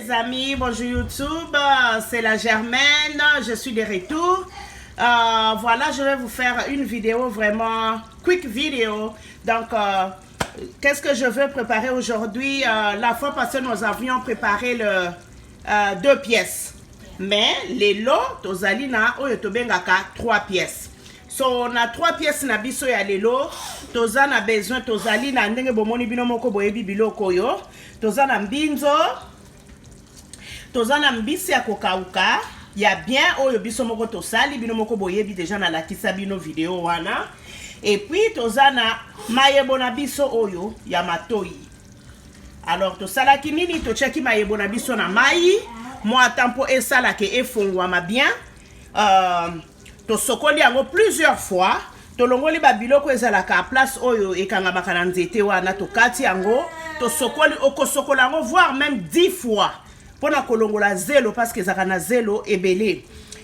les amis, bonjour YouTube, c'est la Germaine, je suis de retour. Voilà, je vais vous faire une vidéo vraiment quick vidéo. Donc, qu'est-ce que je veux préparer aujourd'hui? La fois passée, nous avions préparé le deux pièces. Mais lelo, tozali na oyo tobengaka trois pièces. So na trois pièces na biso ya lelo, toza na besoin, tozali na ndenge bomoni bino moko boyebi biloko oyo. Toza na mbinzo, toza na mbisi ya kokauka ya bien oyo biso moko tosali, bino moko boyebi deja, nalakisa bino video wana. Et puis toza na mayebo na biso oyo ya matoi. Alors tosalaki nini? Totiaki mayebo na biso na mai mwa ata mpo esalaka efongwama bien. Tosokoli yango plusieurs fois, tolongoli babiloko ezalaka place oyo ekangamaka na nzete wana, tokati yango, tosokoli. Okosokola yango voire même 10 fois mpona kolongola zelo, parce que ezalaka na zelo ebele.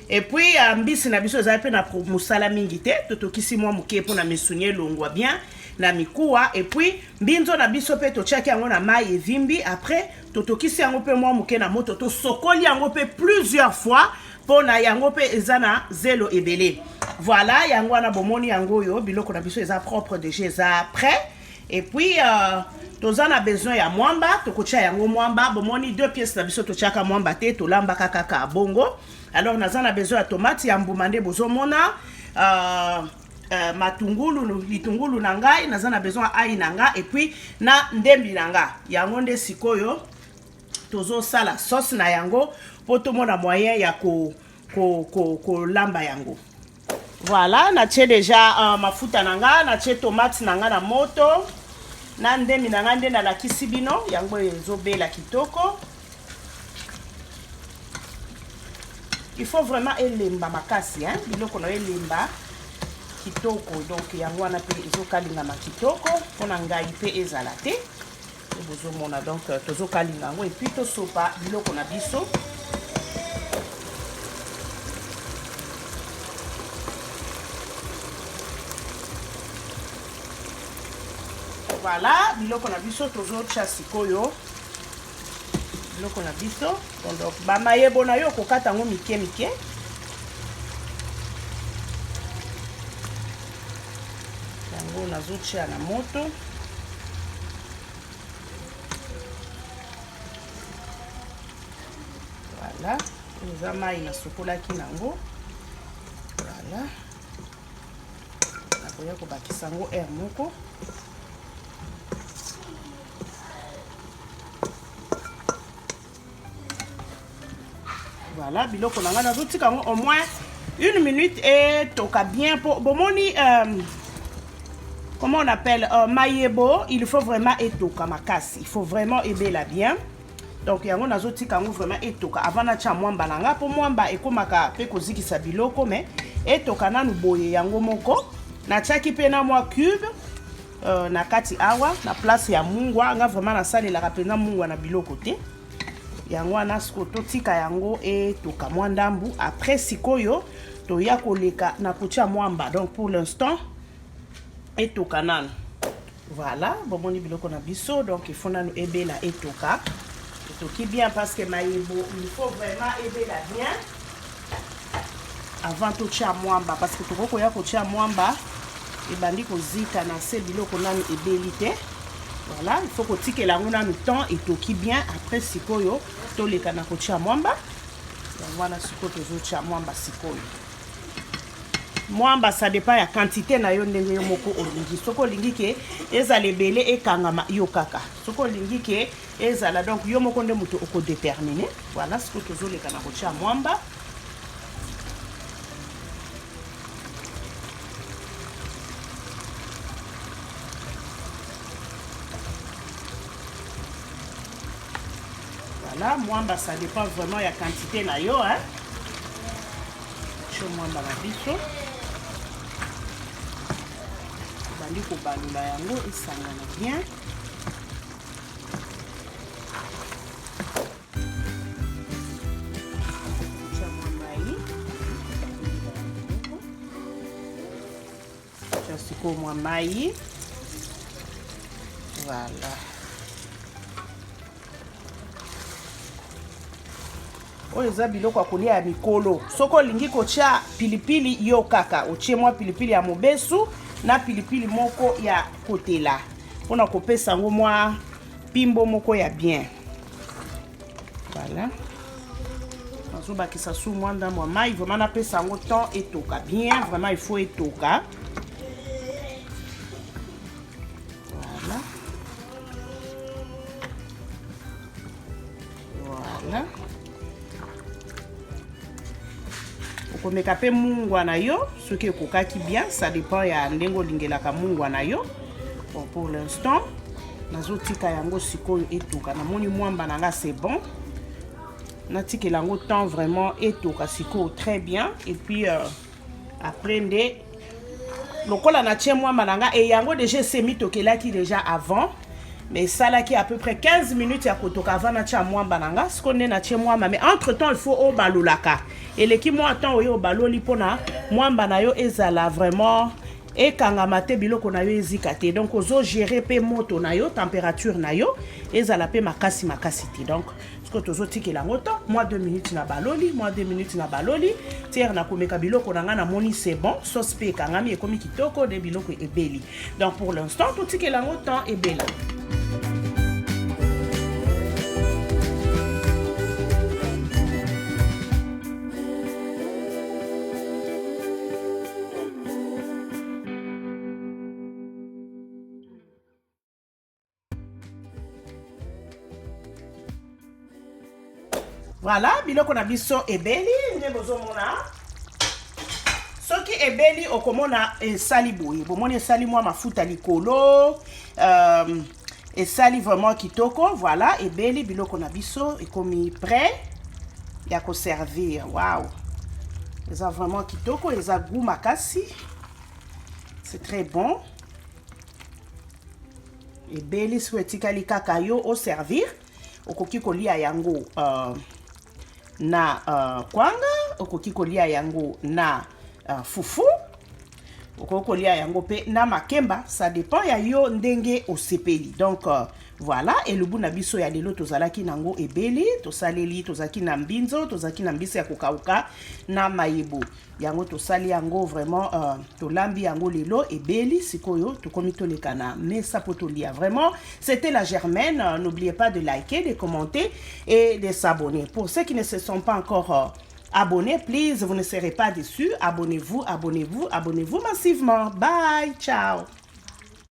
Et puis mbisi na biso ezali mpe na mosala mingi te, totokisi mwa moke mpona misuni elongwa bien na mikuwa. Et puis mbinzo na biso mpe totiaki yango na mai evimbi, après totokisi yango mpe mwa moke na moto, tosokoli yango mpe plusieurs fois mpona yango mpe eza na zelo ebele. Voilà, yango wana bomoni yango oyo, biloko na biso eza propre déjà, eza prêt. Et puis toza na besoin ya mwamba, tokotia yango mwamba. Bomoni deux pièces na biso totiaka mwamba te, tolambaka kaka bongo. Alors naza na besoin ya tomate ya mbuma nde bozomona, matungulu, litungulu na ngai, naza na besoin ya ail na nga et puis na ndembi na nga. Yango nde sikoyo tozosala sauce na yango mpo tomona moyen ya kolamba ko, ko, ko yango. Voilà, natie déjà mafuta na nga, natie tomate na nga na moto na ndembi na nga nde nalakisi bino yango ezobela kitoko. Il faut vraiment elemba makasi, hein? Biloko na yo elemba kitoko. Donc yango wana mpe ezokalingama kitoko mpona ngai mpe ezala te bozomona. Donc tozokalinga yango et puis tosopa biloko na biso. Voilà, biloko na biso tozotia sikoyo biloko na biso. Donc bamayebo na yo okokata yango mike mike. Yango nazotia na moto. Voilà, eza mai nasukolaki nango. Voilà, nakoya kobakisa yango air moko. Voilà, biloko na ngai nazotika yango au moins une minute etoka bien po bomoni comment on appelle, mayebo, il faut vraiment etoka makasi, il faut vraiment ebela bien. Donc yango nazotika yango vraiment etoka avant natia mwamba na nga, mpo mwamba ekomaka mpe kozikisa biloko, mais etoka nanu boye yango moko. Natiaki mpe na mwa cube na kati awa na place ya mungwa. Nga vraiment nasalelaka mpenza mungwa na biloko te. Yango wana sikoyo totika yango etoka mwa ndambu, après sikoyo toya koleka na kotia mwamba. Donc pour l'instant etoka nanu. Voilà, bomoni biloko na biso. Donc il faut nanu ebela, etoka, etoki bien, parce que mayebo il faut vraiment ebela bien avant totia mwamba, parce que tokoki koya kotia mwamba ebandi kozika na se, biloko nanu ebeli te. Voilà, il faut kotikela yango nanu temps etoki bien, après sikoyo toleka na kotia mwamba. Yango wana sikoyo tozotia mwamba. Sikoyo mwamba, ça dépend ya quantité na yo, ndenge yo moko olingi. Soki olingi ke ezala ebele, ekangama yo kaka. Soki olingi ke ezala, donc yo moko nde moto okodétermine. Voilà, sikoyo tozoleka na kotia mwamba. Voilà, mwamba, ça dépend vraiment ya quantité na yo, hein. Tio mwamba na biso, obandi kobalola yango esangana bien. Tia mwa mai, tia sikoyo mwa mai. Voilà. Oyo eza biloko ya kolia ya mikolo. Soki olingi kotia pilipili, yo kaka otie mwa pilipili ya mobesu na pilipili moko ya kotela mpona kopesa yango mwa pimbo moko ya bien. Voilà, nazobakisa su mwa ndambo ya mai, vraiment napesa yango temps etoka bien. Vraiment il faut etoka. Voilà, voilà. Okomeka mpe mungwa na yo soki ekokaki bien, ça dépend ya ndenge olingelaka mungwa na yo. Bon, pour l'instant nazotika yango sikoyo etoka. Namoni mwamba na nga, c'est bon, natikela yango temps vraiment etoka sikoyo très bien. Et puis après nde lokola natie mwamba na nga e yango déjà esemi tokelaki déjà avant, mais esalaki à peu près 15 minutes ya kotoka avant natia mwamba na nga. Sikoyo nde natie mwamba, mais entre temps il faut obalolaka. Eleki mwa temps oyo obaloli mpona mwamba na yo ezala vraiment ekangama te, biloko na yo ezika te. Donc ozogérer mpe moto na yo, température na yo ezala mpe makasi makasi te. Donc sikoyo tozotikela yango to mwa 2 minutes na baloli, mwa 2 minutes na baloli tiere. Nakomeka biloko na ngai, namoni c'est bon, sauce mpe ekangami, ekomi kitoko de biloko ebeli. Donc pour l'instant totikela yango temps ebela. Voilà, biloko na biso ebeli nde bozomona. Soki ebeli, okomona esali boye, bomoni esali mwa mafuta likolo, esali vraiment kitoko. Voilà, ebeli, biloko na biso ekomi prêt ya koservir. Wow, eza vraiment kitoko, eza goût makasi, c'est très bon. Ebeli, soki etikali kaka yo oservir. Okoki kolia yango na kwanga, okoki kolia yango na fufu, okoki kolia yango mpe na makemba, ça dépend ya yo ndenge osepeli. Donc voilà, elubu na biso ya lelo tozalaki nango ebeli. Tosaleli, tozalaki na mbinzo, tozalaki na mbisi ya kokauka na mayebo. Yango tosali yango vraiment, tolambi yango lelo, ebeli. Sikoyo tokomi toleka na mesa po tolia. Vraiment, c'était la Germaine. N'oubliez pas de liker, de commenter et de s'abonner. Pour ceux qui ne se sont pas encore abonnés, please, vous ne serez pas déçus. Abonnez-vous, abonnez-vous, abonnez-vous massivement. Bye, ciao.